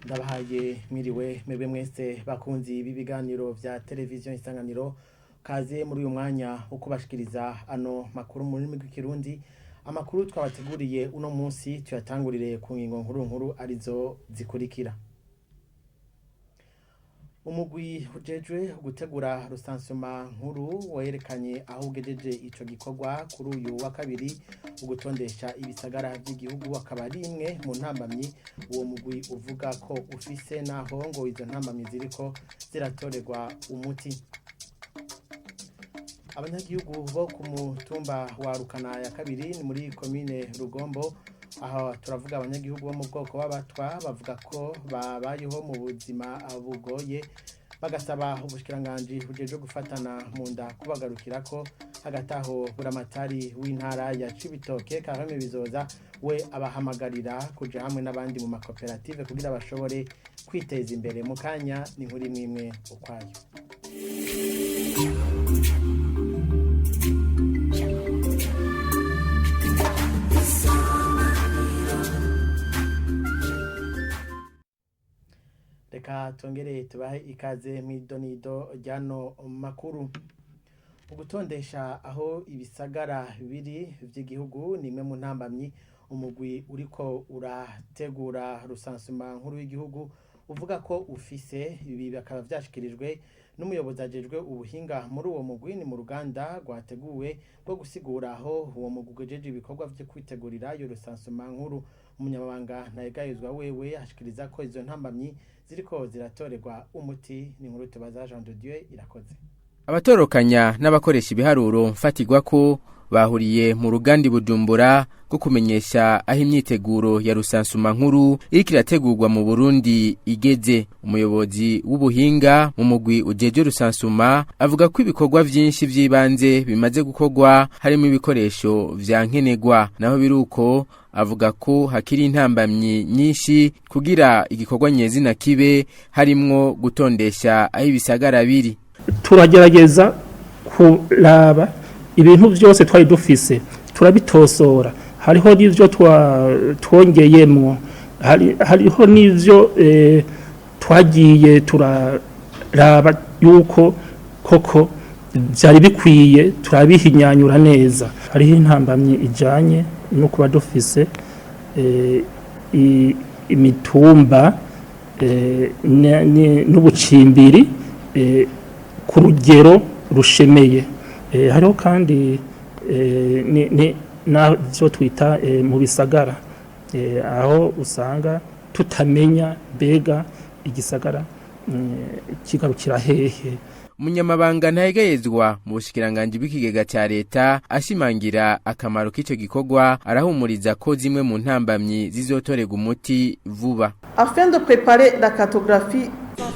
Ndabahaye mwiriwe mwebwe mwese bakunzi b'ibiganiro vya televiziyo Isanganiro, kaze muri uyu mwanya wo kubashikiriza ano makuru mu rurimi rw'ikirundi. Amakuru twabateguriye uno munsi tuyatangurire ku ngingo nkuru nkuru arizo zikurikira: Umugwi ujejwe gutegura recensement nkuru werekanye aho ugejeje ico gikorwa kuri uyu wa kabiri. Ugutondesha ibisagara vy'igihugu akaba ari imwe mu ntambamyi uwo mugwi uvuga ko ufise, naho ngo izo ntambamyi ziriko ziratorerwa umuti. Abanyagihugu bo ku mutumba wa Rukana ya kabiri, ni muri komine Rugombo, aho turavuga abanyagihugu bo mu bwoko bw'abatwa, bavuga ko babayeho mu buzima bugoye, bagasaba ubushikiranganji bujejwe gufatana mu nda kubagarukirako. Hagati aho, buramatari w'intara ya Cibitoke, Karame Bizoza, we abahamagarira kuja hamwe n'abandi mu makoperative kugira bashobore kwiteza imbere. Mu kanya ni inkuru imwe imwe ukwayo. Reka tongere tubahe ikaze mw'idonido ryano makuru. Ugutondesha aho ibisagara biri vy'igihugu ni imwe mu ntambamyi umugwi uriko urategura recensement nkuru y'igihugu uvuga ko ufise. Ibi bikaba vyashikirijwe n'umuyobozi ajejwe ubuhinga muri uwo mugwi. Ni mu ruganda rwateguwe rwo gusigura aho uwo mugwi ugejeje ibikorwa vyo kwitegurira iyo recensement nkuru. Umunyamabanga Ntayegayezwa wewe ashikiriza ko izo ntambamyi ziriko ziratorerwa umuti. Ni inkuru tubaza Jean de Dieu Irakoze. Abatorokanya n'abakoresha ibiharuro mfatirwako bahuriye mu ruganda Bujumbura rwo kumenyesha aho imyiteguro ya recensement nkuru iriko irategurwa mu Burundi igeze. Umuyobozi w'ubuhinga mu mugwi ujejwe recensement avuga ko ibikorwa vyinshi vy'ibanze bimaze gukorwa, harimo ibikoresho vya nkenerwa. Naho biruko, avuga ko hakiri intambamyi nyinshi kugira igikorwa nyezina kibe, harimwo gutondesha aho ibisagara biri. Turagerageza kuraba ibintu byose twari dufise, turabitosora. Hariho n'ivyo twongeyemwo, hariho n'ivyo twagiye turaraba yuko koko byari bikwiye, turabihinyanyura neza. Hariho intambamyi ijanye no kuba dufise imitumba n'ubucimbiri ku rugero rushemeye. Hariho kandi n'avyo twita mu bisagara, aho usanga tutamenya mbega igisagara kigarukira hehe. Umunyamabanga Ntayegayezwa mu bushikiranganji bw'ikigega ca leta ashimangira akamaro k'ico gikorwa, arahumuriza ko zimwe mu ntambamyi zizotorerwa umuti vuba. Afin de préparer la cartographie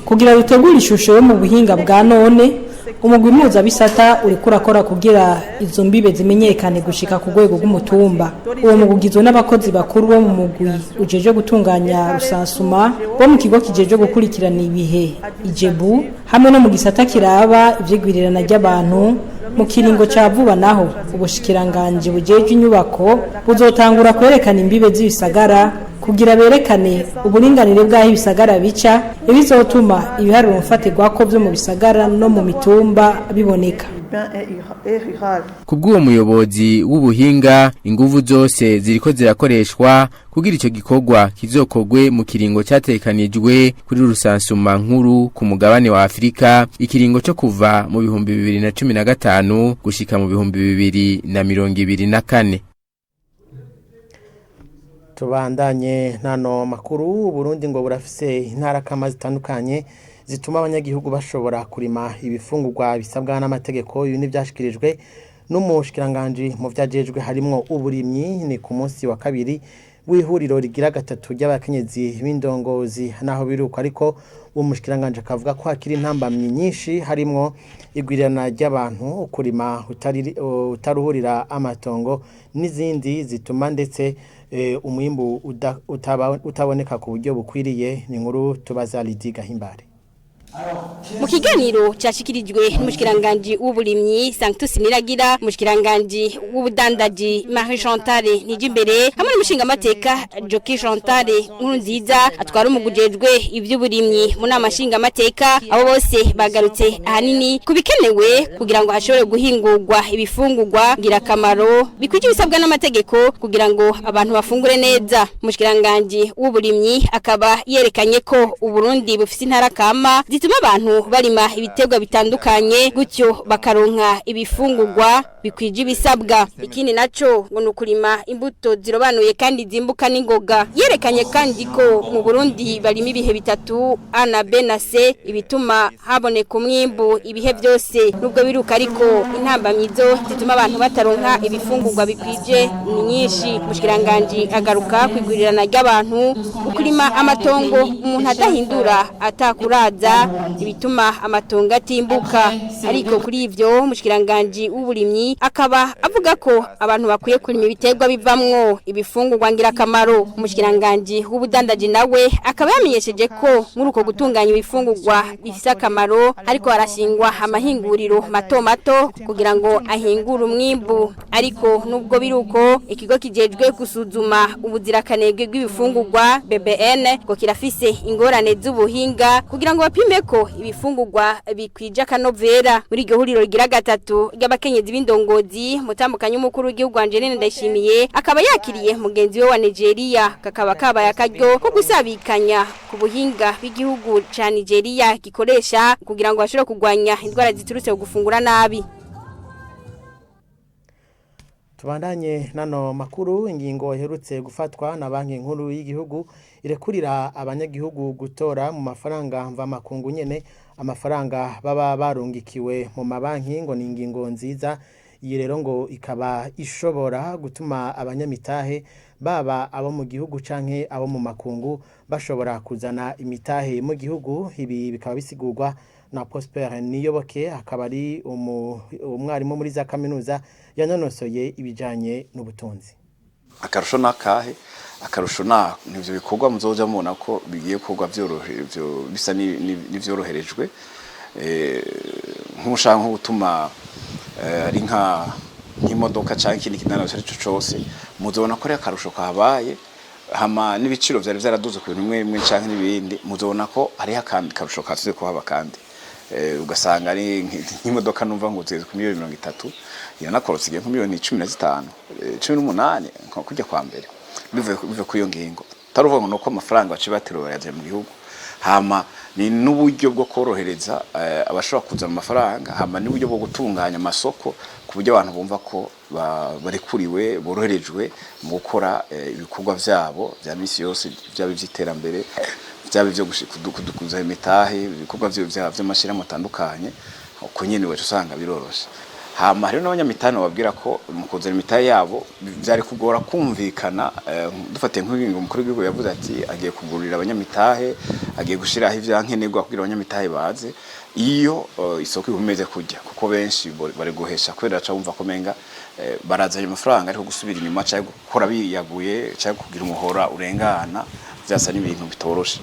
Kugira dutegure ishusho yo mu buhinga bwa none, umugwi mpuzabisata uriko urakora kugira izo mbibe zimenyekane gushika ku rwego rw'umutumba. Uwo mugwi ugizwe n'abakozi bakuru bo mu mugwi ujejwe gutunganya recensement, bo mu kigo kijejwe gukurikirana ibihe IGEBU, hamwe no mu gisata kiraba ivyigwirirana ry'abantu. Mu kiringo ca vuba naho, ubushikiranganji bujejwe inyubako buzotangura kwerekana imbibe z'ibisagara kugira berekane uburinganire bw'aho ibisagara bica, ibizotuma ibiharuro mfatirwako vyo mu bisagara no mu mitumba biboneka. Urbain et rural. Kubw'uwo muyobozi w'ubuhinga, inguvu zose ziriko zirakoreshwa kugira ico gikorwa kizokorwe mu kiringo catekanijwe kuri recensement nkuru ku mugabane wa Afrika, ikiringo co kuva mu 2015 gushika mu 2024. Tubandanye nano makuru. Burundi ngo burafise intara kama zitandukanye zituma abanyagihugu bashobora kurima ibifungurwa bisabwa n'amategeko. Ibi n'ivyashikirijwe n'umushikiranganje mu vyajejwe harimwo uburimyi. Ni ku munsi wa kabiri w'ihuriro rigira gatatu ry'abakenyezi b'indongozi. Naho biruko ariko, uwo mushikiranganje akavuga ko hakiri intambamyi nyinshi, harimwo igwirirana ry'abantu, kurima utaruhurira amatongo n'izindi zituma ndetse umwimbu utaboneka ku buryo bukwiriye. Ni inkuru tubaza Lydie Gahimbare. Mu kiganiro cyashikirijwe n'umushikiranganji w'uburimyi Sanctus Niragira, umushikiranganji w'ubudandaji Marie Chantal Nijimbere hamwe n'umushingamateka Joki Chantal Nkurunziza atwara umugujejwe ivy'uburimyi mu nama nshingamateka, abo bose bagarutse ahanini ku bikenewe kugira ngo hashobore guhingurwa ibifungurwa ngirakamaro bikwije ibisabwa n'amategeko kugira ngo abantu bafungure neza. Umushikiranganji w'uburimyi akaba yerekanye ko Uburundi bufise intara kama zituma abantu barima ibiterwa bitandukanye, gutyo bakaronka ibifungurwa bikwije ibisabwa. Ikindi naco ngo ni ukurima imbuto zirobanuye kandi zimbuka n'ingoga. Yerekanye kandi ko mu Burundi barima ibihe bitatu A na B na C, ibituma haboneka umwimbu ibihe byose. Nubwo biruka ariko, intambamyizo zituma abantu bataronka ibifungurwa bikwije ni nyinshi. Umushikiranganji agaruka kwigurirana ry'abantu, ukurima amatongo umuntu adahindura atakuraza, ibituma amatongo atimbuka. Ariko kuri ivyo, umushikiranganji w'uburimyi akaba avuga ko abantu bakwiye kurima ibiterwa bivamwo ibifungurwa ngirakamaro. Umushikiranganji w'ubudandaji nawe akaba yamenyesheje ko muri uko gutunganya ibifungurwa bifise akamaro ariko harashingwa amahinguriro mato mato kugira ngo ahingure umwimbu. Ariko nubwo biruko, ikigo kijejwe gusuzuma ubuzirakanenge bw'ibifungurwa BBN ngo kirafise ingorane z'ubuhinga kugira ngo bapime ko ibifungurwa bikwije akanovera. Muri iryo huriro rigira gatatu ry'abakenyezi b'indongozi, mutambukanye umukuru w'igihugu Angeline Ndayishimiye akaba yakiriye mugenzi we wa Nigeria, kakaba kabaye akaryo ko gusabikanya ku buhinga bw'igihugu ca Nigeria gikoresha kugira ngo bashobore kurwanya indwara ziturutse ku gufungura nabi. Tubandanye nano makuru. Ingingo iherutse gufatwa na Banki Nkuru y'Igihugu irekurira abanyagihugu gutora mu mafaranga mvamakungu nyene amafaranga baba barungikiwe mu mabanki ngo ni ingingo nziza. Iyi rero ngo ikaba ishobora gutuma abanyamitahe, baba abo mu gihugu canke abo mu makungu, bashobora kuzana imitahe mu gihugu. Ibi bikaba bisigurwa na Prosper Niyoboke, akaba ari umwarimu muri za kaminuza yanonosoye ibijanye n'ubutunzi. Akarusho nakahe? Akarusho na nivyo bikorwa muzoja mubona ko bigiye gukorwa bisa n'ivyoroherejwe, nk'ushaka nko gutuma ari nka nk'imodoka canke ikindi kintu ari cyo cose, muzobona ko ari akarusho kahabaye. Hama n'ibiciro vyari vyaraduze ku bintu bimwe bimwe canke n'ibindi, muzobona ko hariho akandi karusho kasubiye kuhaba. Kandi ugasanga ari nk'imodoka numva ngo zigeze ku miliyoni 30, iranakorotse igiye nko miliyoni 15, 18, nko kujya kwa mbere, bivuye kuri iyo ngingo. Atari uvuga ngo nuko amafaranga baciye baterura bayazanye mu gihugu. Hama ni n'uburyo bwo korohereza abashobora kuzana amafaranga, hama n'uburyo bwo gutunganya amasoko ku buryo abantu bumva ko barekuriwe, boroherejwe mu gukora ibikorwa vyabo vya misi yose, vyaba ivy'iterambere, vyaba ivyo kudukuza imitahe, ibikorwa vy'amashirahamwe atandukanye. Uko nyene waca usanga biroroshe. Hama hariho n'abanyamitahe bababwira ko mu kuzana imitahe yabo vyari kugora kumvikana. Dufatiye nk'ingingo umukuru w'igihugu yavuze ati agiye kugurira abanyamitahe, agiye gushiraho ivyankenerwa kugira abanyamitahe baze, iyo isoko ihumeze kujya, kuko benshi bari guhesha kubera baca bumva ko menga barazanye amafaranga, ariko gusubira inyuma canke gukora biyaguye canke kugira umuhora urengana vyasa n'ibintu bitoroshe.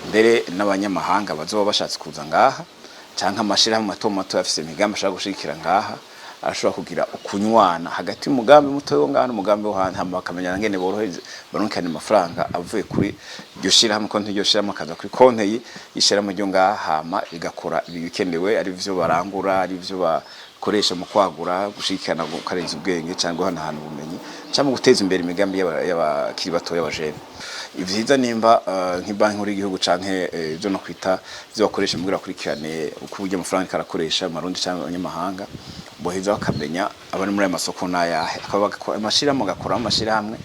Mbere n'abanyamahanga bazoba bashatse kuza ngaha canke amashirahamwe mato mato afise imigambi ashaka gushigikira ngaha, arashobora kugira ukunywana hagati y'umugambi muto wo ngaha n'umugambi wo hanze, hama bakamenyana ngene borohereza baronkana amafaranga avuye kuri iryo shirahamwe, konti y'iryo shirahamwe akaza kuri konti y'ishirahamwe ryo ngaha, hama rigakora ibikenewe, ari vyo barangura, ari vyo bakoresha mu kwagura, gushigikirana, gukarenza ubwenge cyangwa guhanahana ubumenyi cyangwa guteza imbere imigambi y'abakiri bato, y'abajene. Ivyiza nimba nk'ibanki nkuru y'igihugu canke ivyo no kwita ivyo bakoresha mugira bakurikirane uko uburyo amafaranga karakoresha, amarundi canke abanyamahanga, boheza bakamenya abari muri aya masoko n'ayahe, akaba amashirahamwe agakora amashirahamwe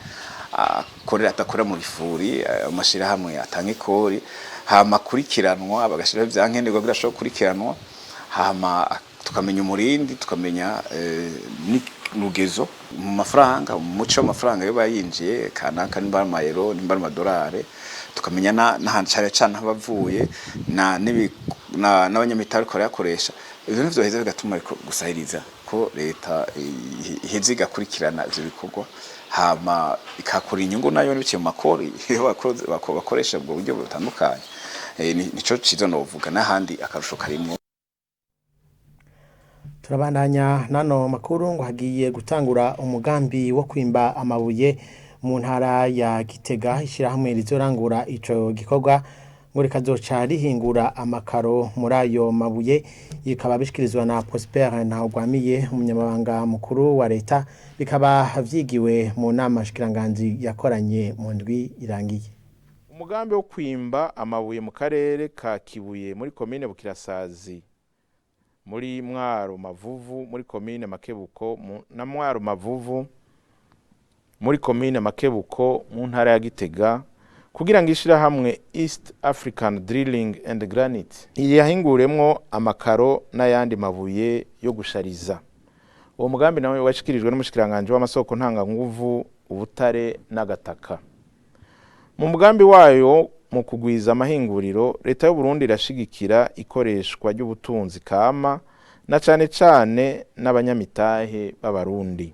akorera adakorera mu bifuri, amashirahamwe atanga ikori, hama akurikiranwa, bagashiraho ivyankenerwa kugira ashobore gukurikiranwa, hama tukamenya umurindi, tukamenya n'urugezo mu mafaranga, mu muco w'amafaranga yo bayinjiye kanaka, nimba ari amayero, nimba ari amadolari, tukamenya n'ahantu cane cane aho bavuye n'abanyamitahe bariko barayakoresha. Ivyo nivyo biheza bigatuma gusahiriza ko leta iheza igakurikirana ivyo bikorwa, hama ikakura inyungu nayo biciye mu makori iyo bakoresha ubwo buryo butandukanye. Nico ciza novuga, n'ahandi akarusho karimwo. Turabandanya nano makuru. Ngo hagiye gutangura umugambi wo kwimba amabuye mu ntara ya Gitega. Ishyirahamwe rizorangura ico gikorwa ngo rikazoca rihingura amakaro muri ayo mabuye. Bikaba bishikirizwa na Prosper Ntawugwamiye, umunyamabanga mukuru wa leta. Bikaba vyigiwe mu nama shikiranganji yakoranye mu ndwi irangiye. Umugambi wo kwimba amabuye mu karere ka Kibuye muri komine Bukirasazi, muri Mwaro Mavuvu muri komine Makebuko na Mwaro Mavuvu muri komine Makebuko mu ntara ya Gitega, kugira ngo ishirahamwe East African Drilling and Granite iyahinguremwo amakaro n'ayandi mabuye yo gushariza. Uwo mugambi nawe washikirijwe n'umushikiranganje w'amasoko ntanganguvu, ubutare n'agataka. Mu mugambi wayo mu kugwiza amahinguriro, leta y'u Burundi irashigikira ikoreshwa ry'ubutunzi kama na cane cane n'abanyamitahe b'Abarundi.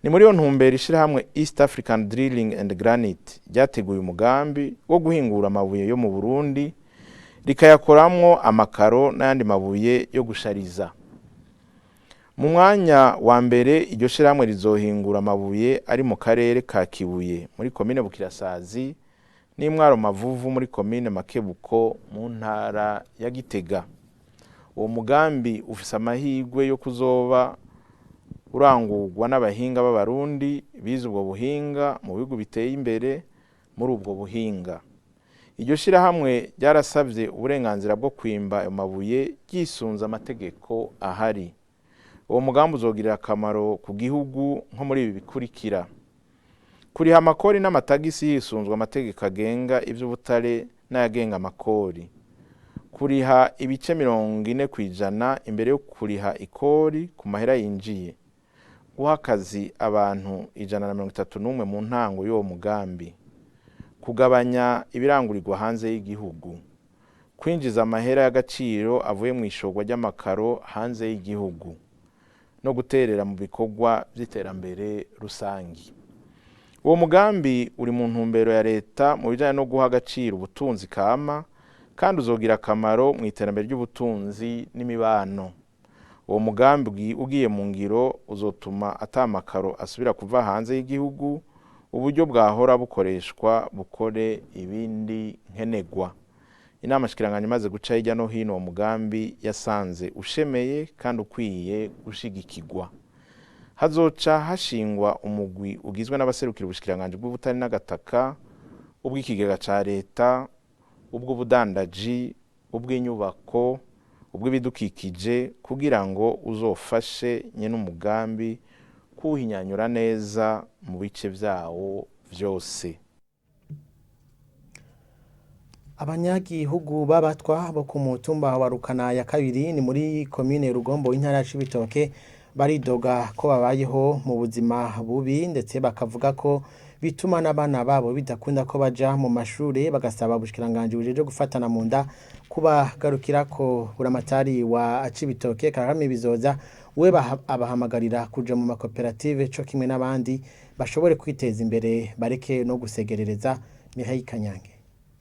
Ni muri iyo ntumbero ishirahamwe East African Drilling and Granite ryateguye umugambi wo guhingura amabuye yo mu Burundi, rikayakoramwo amakaro n'ayandi mabuye yo gushariza. Mu mwanya wa mbere, iryo shirahamwe rizohingura amabuye ari mu karere ka Kibuye muri komine Bukirasazi n'Imwaro Mavuvu muri komine Makebuko mu ntara ya Gitega. Uwo mugambi ufise amahirwe yo kuzoba urangurwa n'abahinga b'Abarundi bize ubwo buhinga mu bihugu biteye imbere muri ubwo buhinga. Iryo shirahamwe ryarasavye uburenganzira bwo kwimba ayo mabuye ryisunze amategeko ahari. Uwo mugambi uzogirira akamaro ku gihugu nko muri ibi bikurikira: kuriha amakori n'amatagisi hisunzwe amategeko agenga ivy'ubutare n'ayagenga amakori, kuriha ibice 40% imbere yo kuriha ikori ku mahera yinjiye, guha akazi abantu 131 mu ntango y'uwo mugambi, kugabanya ibirangurirwa hanze y'igihugu, kwinjiza amahera y'agaciro avuye mu ishorwa ry'amakaro hanze y'igihugu, no guterera mu bikorwa by'iterambere rusangi. Uwo mugambi uri mu ntumbero ya leta mu bijanye no guha agaciro ubutunzi kama, kandi uzogira akamaro mu iterambere ry'ubutunzi n'imibano. Uwo mugambi ugiye mu ngiro uzotuma ata makaro asubira kuva hanze y'igihugu, uburyo bwahora bukoreshwa bukore ibindi nkenegwa. Inama shikiranganya imaze guca hirya no hino uwo mugambi, yasanze ushemeye kandi ukwiye gushigikirwa. Hazoca hashingwa umugwi ugizwe n'abaserukira ubushikiranganje bw'ubutare n'agataka, ubw'ikigega ca leta, ubw'ubudandaji, ubw'inyubako, ubw'ibidukikije, kugira ngo uzofashe nyene umugambi kuwuhinyanyura neza mu bice vyawo vyose. Abanyagihugu b'Abatwa bo ku mutumba wa Rukana ya kabiri, ni muri komine Rugombo, intara ya Cibitoke, baridoga ko babayeho mu buzima bubi, ndetse bakavuga ko bituma n'abana babo bidakunda ko baja mu mashure. Bagasaba ubushikiranganji bujejwe gufatana mu nda kubagarukira ko. Buramatari wa Cibitoke Karame Bizoza we abahamagarira kuja mu makoperative co kimwe n'abandi, bashobore kwiteza imbere, bareke no gusegerereza. Mihaye Kanyange.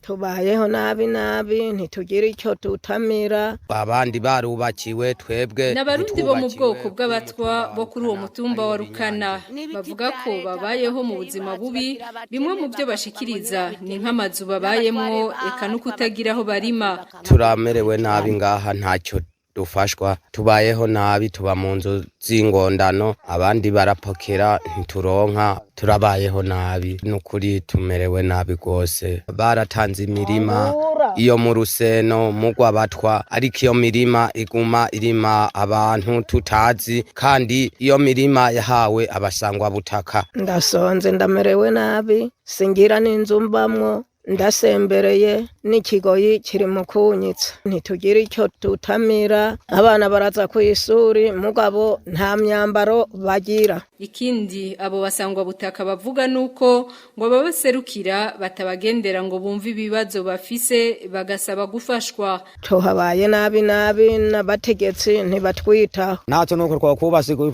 Tubayeho nabi nabi, ntitugira icyo tutamira. Abandi barubakiwe, twebwe N'Abarundi bo mu bwoko bw'Abatwa bo kuri uwo mutumba wa Rukana bavuga ko babayeho mu buzima bubi. Bimwe mu byo bashikiriza ni nk'amazu babayemwo, eka no kutagira aho barima. Turamerewe nabi ngaha, ntacyo dufashwa, tubayeho nabi, tuba mu nzu z'ingondano, abandi barapokera ntituronka, turabayeho nabi n'ukuri, tumerewe nabi rwose. Baratanze imirima iyo mu Ruseno mugwa batwa, ariko iyo mirima iguma irima abantu tutazi, kandi iyo mirima yahawe abasangwa butaka. Ndasonze, ndamerewe nabi, singira n'inzu mbamwo, ndasembereye n'ikigoyi kiri mu kunyitsa, ntitugira icyo tutamira. Abana baraza ku ishuri, mugabo nta myambaro bagira. Ikindi abo basangwa butaka bavuga nuko ngo ababaserukira batabagendera ngo bumve ibibazo bafise, bagasaba gufashwa. Tuhabaye nabi nabi, n'abategetsi ntibatwitaho. Natwe nuko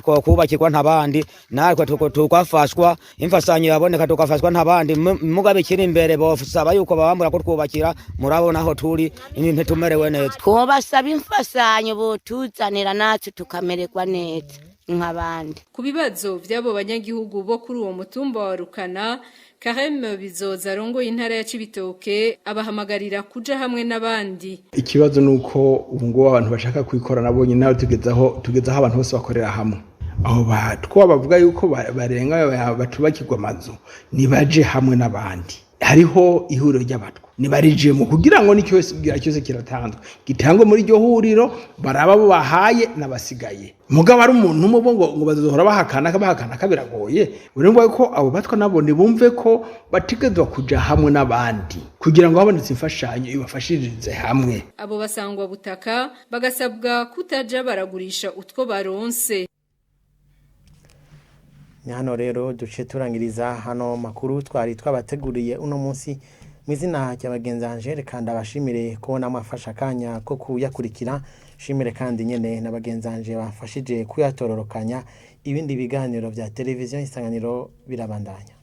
twakubakirwa ntabandi, natwe tukafashwa, imfashanyo yaboneka tukafashwa ntabandi, mugabe ikiri imbere bosaba. Twosaba yuko babambura ko twubakira, murabona aho turi ntitumerewe neza. Twobasaba imfasanyo botuzanira natwe tukamererwa neza nk'abandi. Ku bibazo by'abo banyagihugu bo kuri uwo mutumba wa Rukana, Kareme Bizoza arongoye intara ya Cibitoke abahamagarira kuja hamwe n'abandi. Ikibazo nuko ubu ngubu abantu bashaka kwikora nabo nyine, nawe tugezaho abantu bose bakorera hamwe. Aho batwa bavuga yuko barenga batubakirwa amazu, nibaje hamwe n'abandi. Hariho ihuriro ry'abatwa, nibarijemo kugira ngo n'icyose cyose kiratanzwe gitangwe muri iryo huriro, baraba abo bahaye n'abasigaye. Mugabo ari umuntu umwe bo ngo bazohora bahakana bahakana, kabiragoye. Urumva ko abo batwa nabo nibumve ko bategerezwa kuja hamwe n'abandi kugira ngo habonetse imfashanyo ibafashirize hamwe. Abo basangwa butaka bagasabwa kutaja baragurisha utwo baronse. Ni hano rero duce turangiriza hano makuru twari twabateguriye uno munsi. Mu izina rya bagenzi banje, reka ndabashimire kubona mwafashe akanya ko kuyakurikira. Shimire kandi nyene na bagenzi banje bamfashije kuyatororokanya. Ibindi biganiro vya televiziyo Isanganiro birabandanya.